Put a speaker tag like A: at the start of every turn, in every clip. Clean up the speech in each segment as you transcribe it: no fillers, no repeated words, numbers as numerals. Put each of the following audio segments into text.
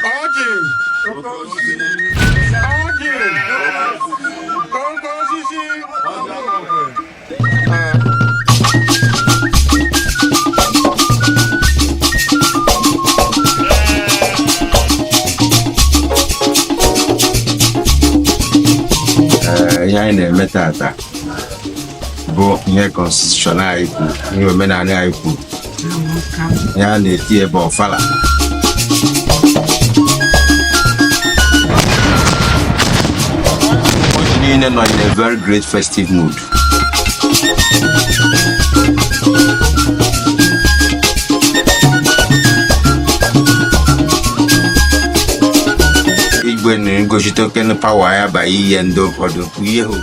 A: Ọjị! Ọjị! Oke osisi!
B: Ee, ihe anyị na-eme tata bụ ihe constitution anyị kwuru, ihe omenala anyị kwuru, ihe a na-eti ebe ọfala. Ụbọchị niile nọ in a very great festive mood. Igwe na-egosi oke power ya ba ihe ndị ụfọdụ ihe ha.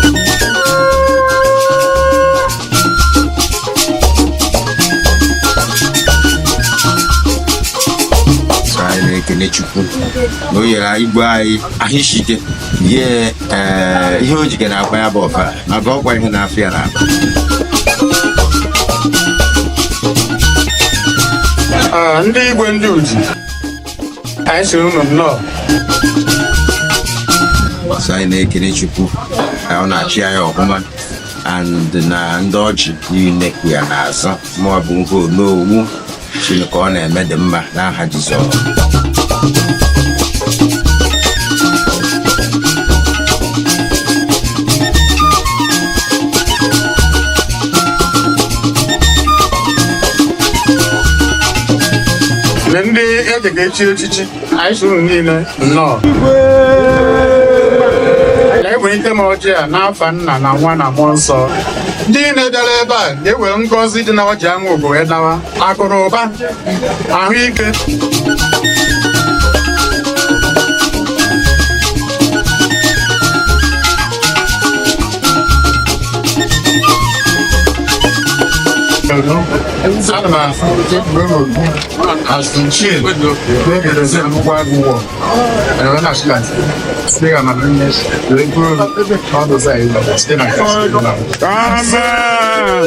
B: So anyị na-ekene Chukwu na o nyere igwe anyị ahụ ike ye. Ee, ihe o jike na-akwa ya bụ ọfala, maka ọkwa ihe na-afịa ya n'akpa.
A: Ah, ndị igwe ndị Udi, anyị siri unu nnọọ.
B: So anyị na-ekene Chukwu na ọ na-achị anyị ọfụma and na ndị ọchị niile kwụ ya n'azụ, ma ọ bụ nke onowu Chineke, ọ na-eme dị mma n'aha Jizọs.
A: Na ndị eji ga-echi echichi, anyị siri unu niile nnọọ. Na-ewelite m ọjị a n'afa Nna na Nwa na Mmụọ Nsọ. Ndị niile bịara ebe a ga-ewere ngọzi dị na ọjị ama ogo wee dawa akụ na ụba, ahụike. Ana m asụ as the chief na-edozi akwụkwọ agụwọ site na site na. Amen.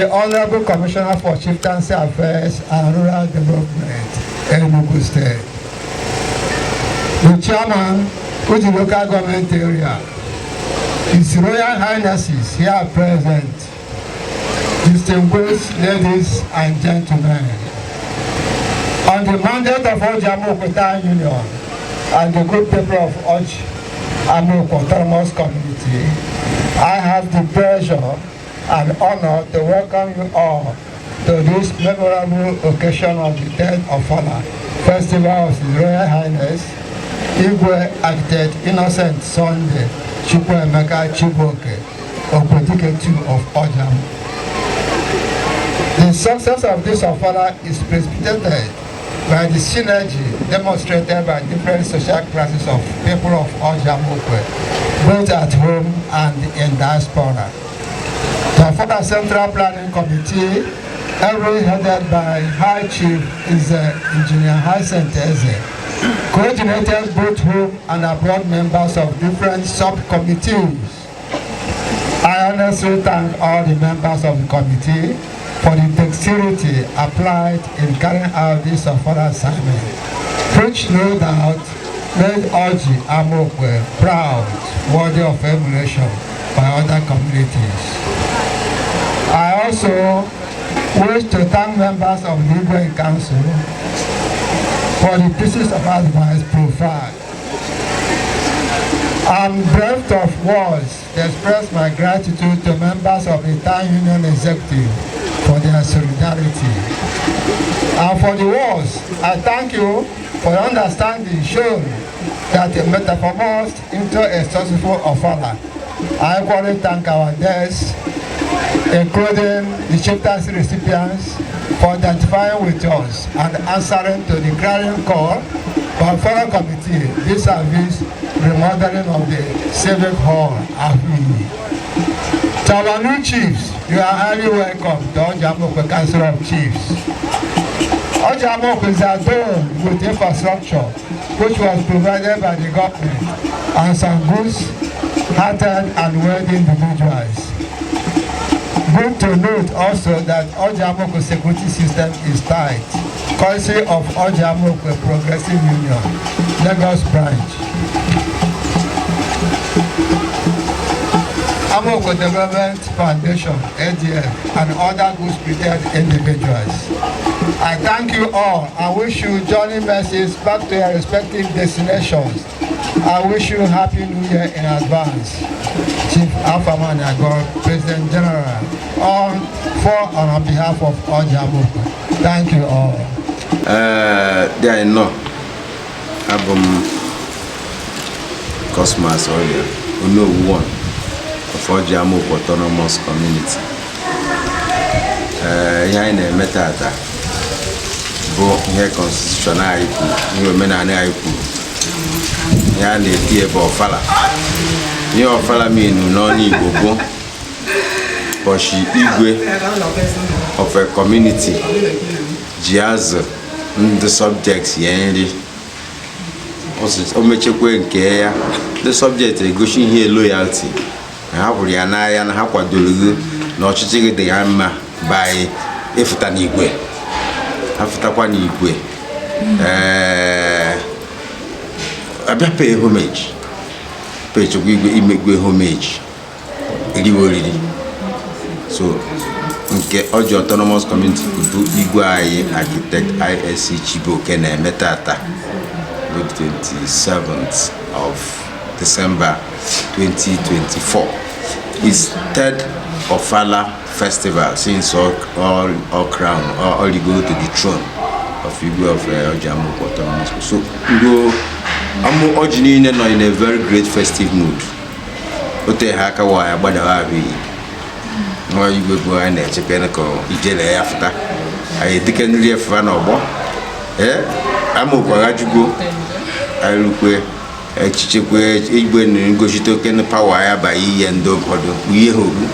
C: The Honorable Commissioner for Chieftaincy Affairs and Rural Development, Enugu State, the Chairman, Udi Local Government Area, His Royal Highnesses here present, distinguished ladies and gentlemen. On the mandate of Oji Amokwe Town Union and the good people of Oji Amokwe Autonomous Community, I have the pleasure and honor to welcome you all to this memorable occasion of the third Ofala Festival of His Royal Highness Igwe Architect Innocent Sunday Chukwuemeka Chibuoke, Okwedike II of Ojam. The success of this Ofala is precipitated by the synergy demonstrated by different social classes of people of Ojamokwe, both at home and in diaspora. The Ofala Central Planning Committee, ably headed by High Chief Nze Engineer Hyacinth Eze, coordinated both home and abroad members of different subcommittees. I honestly thank all the members of the committee for the dexterity applied in carrying out this Ofala assignment, which no doubt made Oji Amokwe proud, worthy of emulation by other communities. I also wish to thank members of the Igwe Council for the pieces of advice provided. I'm bereft of words to express my gratitude to members of the Town Union Executive for their solidarity. And for the words, I thank you for your understanding shown that metamorphosed into a successful Ofala. I equally thank our guests, including the chieftaincy recipients, for identifying with us and answering to the clarion call by Ofala Committee vis-a-vis remodeling of the Civic Hall, Ahuiyi. To our new chiefs, you are highly welcome to Ojamokwe Council of Chiefs. Ojamokwe is adorned with infrastructure which was provided by the government and some good-hearted and wealthy individuals. Good to note also that Ojamokwe security system is tight, courtesy of Ojamokwe Progressive Union, Lagos branch, Amokwe Development Foundation, ADF, and other good-spirited individuals. I thank you all and wish you journey mercies back to your respective destinations. I wish you Happy New Year in advance. Chief Alpha Agor, President General, on for and on behalf of Ojamokwe. Thank you all.
B: Ee, dị anyị nọ, abụ m Cosmas Oria, Onowu one of Oji Amokwe Autonomous Community. Ee, ihe anyị na-eme tata bụ ihe constitution anyị kwuru, ihe omenala anyị kwuru, ihe a na-eti ebe ọfala. Ihe ọfala minu n'ọnụ Igbo bụ ụbọchị igwe of a community ji azụ ndị subjects ya nri. O mechekwa nke ya, ndị subject egosi ihe loyalty na ha hụrụ ya n'anya, na ha kwadoro gị, na ọchịchị gị dị ha mma by ịfụta n'igwe. Ha fụtakwa n'igwe, ee, abịa pay homage, pay chekwa igwe imegwe homage, eriwe oriri. So nke Oji Autonomous Community bụ igwe anyị, Architect ISC Chibuoke, na-eme tata bụ 27th of December 2024, is third Ofala festival since all crown all you go to the throne of Igwe of Oji Amokwe Autonomous. So ngo amụ ọjị niile nọ in a very great festive mood. O tee ha aka wa ya gbadawa ahụ iyi nwa igwe bụ anyị na-echekwa ka ijele ya fụta anyị edike nri efufa n'ọgbọ. Ee, Amokwe aghajugo anyị rukwe echichekwe igwe na ngochite oke power ya ba ihe ndị ụfọdụ kpughe ha okpu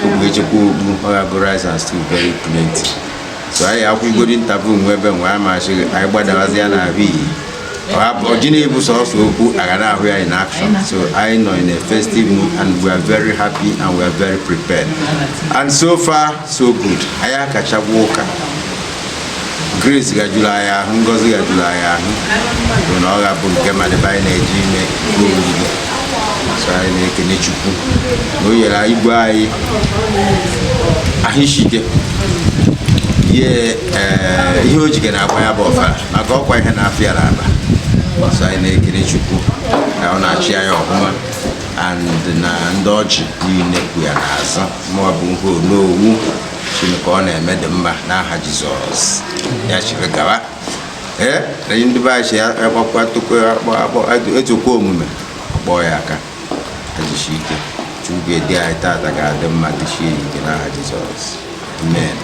B: okpu echekwa okpu ọ ga-abụ rice and stew, very plenty. So anyị akwụgodi ntabu nwe ebe nwe ama achị anyị gbadawazi ya na ahụ iyi. Ọjị na-ebu sọsọ okwu agara ahụ ya in action. So anyị nọ in a festive mood and we are very happy and we are very prepared, and so far so good. Anyị akachagwa ụka, grace gajuru anyị ahụ, ngọzi gajuru anyị ahụ, bụ na ọ ga-abụ nke madebe anyị na-eji ime nke oriri. So anyị na-ekene Chukwu na o nyere igwe anyị ahụ isi ike ihe ihe o jike na-agba ya bụ ọfara maka ọkwa ihe na-afịa ala. So anyị na-ekene Chukwu na ọ na-achị anyị ọfụma and na ndị ọchị niile kwụ ya n'azụ. Mụọ bụ nha onowu Chineke, ọ na-eme dị mma n'aha Jizọs. Ya chịrị gawa. Ee, na ndị be anyị si akpọkwa akpọ etokwa omume kpọọ ya aka ejisi ike. Chukwu ga-edi anyị tata ga-adị mma, dịchie ya ike n'aha Jizọs. Amen.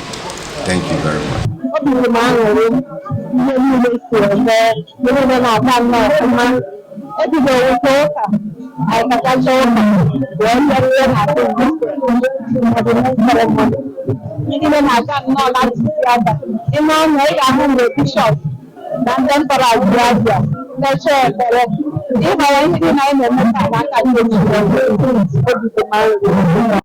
B: Thank you very much.
D: Obi dị m aṅụrị, ihe niile si eme, ihe niile na-aga nnọọ ọfụma. Ebidoro ụka ụka anyị kachacha ụka wee merụọ na ceremony. Ihe niile na-aga nnọọ na ntụziaka ime ọṅụ. Ị ga-ahụ mgbe bishọp na ndị ntọrọ abịa mechaa ekpere ịhọrọ ihe niile anyị na-eme taa n'aka ndị Chineke. Obi dị m aṅụrị.